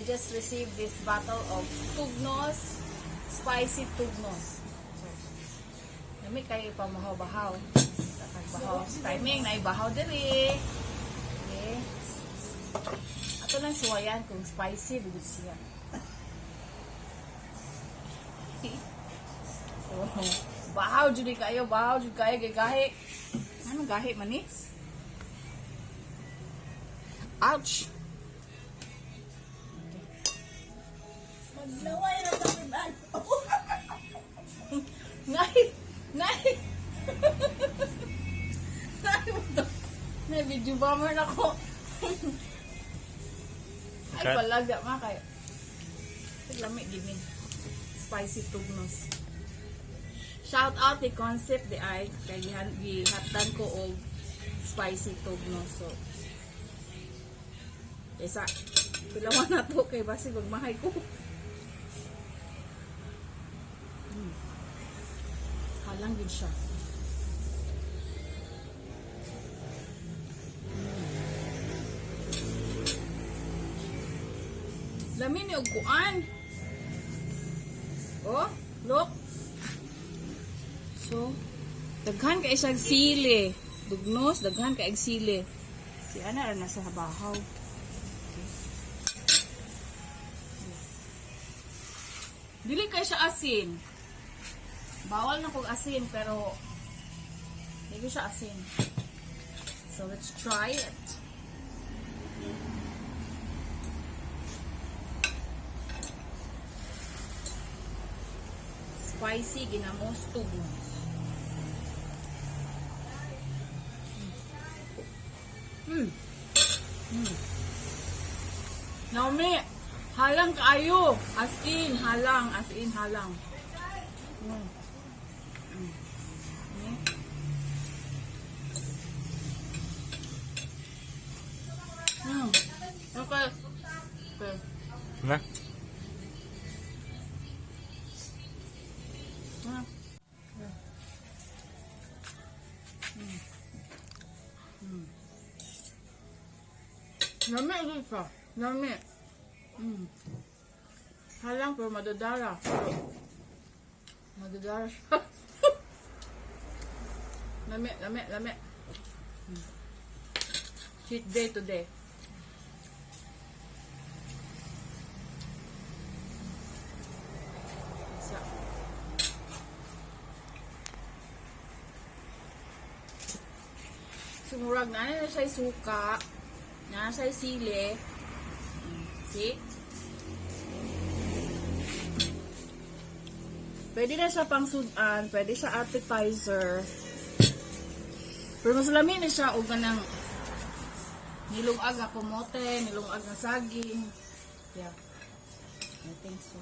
just received this bottle of Tugnos, spicy Tugnos. So, lami kayo pamahaw-bahaw. Bahaw. Timing na ibahaw diri. Okay. Ato lang suwayan kung spicy bugod siya. Oh, bahaw jud ni kayo, bahaw jud kayo kay gahi. Anong gahi man ni? Ouch. Maglaway na sa ibalo. Ngay! Ngay! Ngay mo to. Nay, video bomber na ko. Ay, Okay. palaga ma kay. Lami gini. Spicy Tugnos. Shout out the concept di ay kay gihan gihatan ko og spicy Tugnos. So isa pilawan na to kay basig magmahay ko. Halang din siya. Lami ni og kuan. Oh, look. So, daghan kay siyang sili. Dugnos, daghan kay og sili. Si ana ra nasa bahaw. Okay. Dili kay siya asin. Bawal na kog asin pero hindi siya asin. So let's try it. Spicy ginamos Tugnos. Naomi, halang kaayo. As in, halang. As in, halang. Okay. Okay. Na? Ah. Lami rin siya. Lami. Halang pero madadara. Pero, madadara siya. Lami, lami, lami. Cheat day today. Isa. Sumurag na na siya suka. Na siya sili. See? Pwede na siya pang sudan, pwede siya appetizer. Pero mas lami na siya og kanang nilungag nga kumote, nilungag nga saging. Yeah. I think so.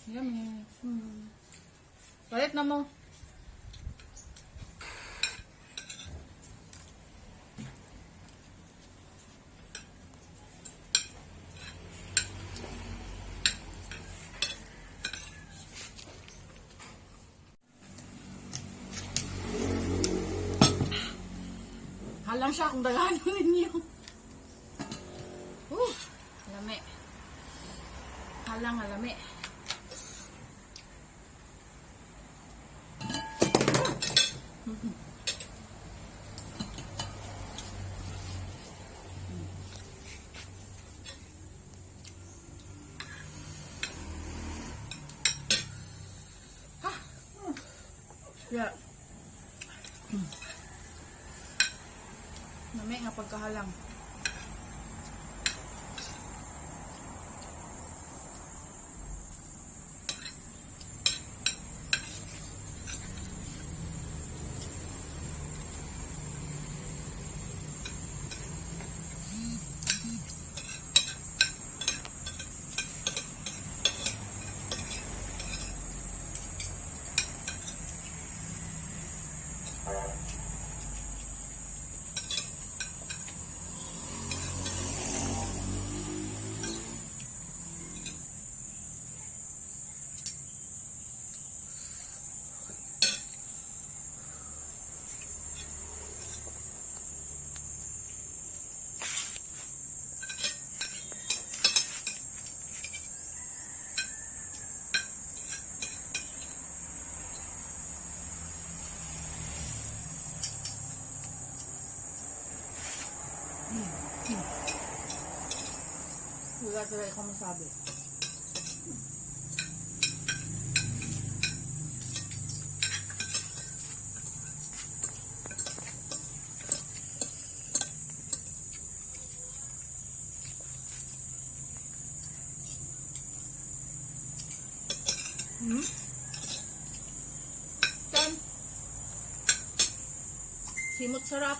Yummy. Palit na mo. Halang siya kung daghanon ninyo. Lami. Halang nga lami. Yeah. Lami nga pagkahalang. Wala talaga akong masabi. 10. Simot sarap.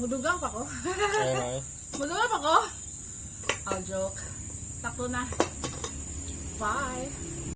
Mudugaw pa ko. Ay, ay. Mudugaw pa ko. I'll joke. Takto na. Bye.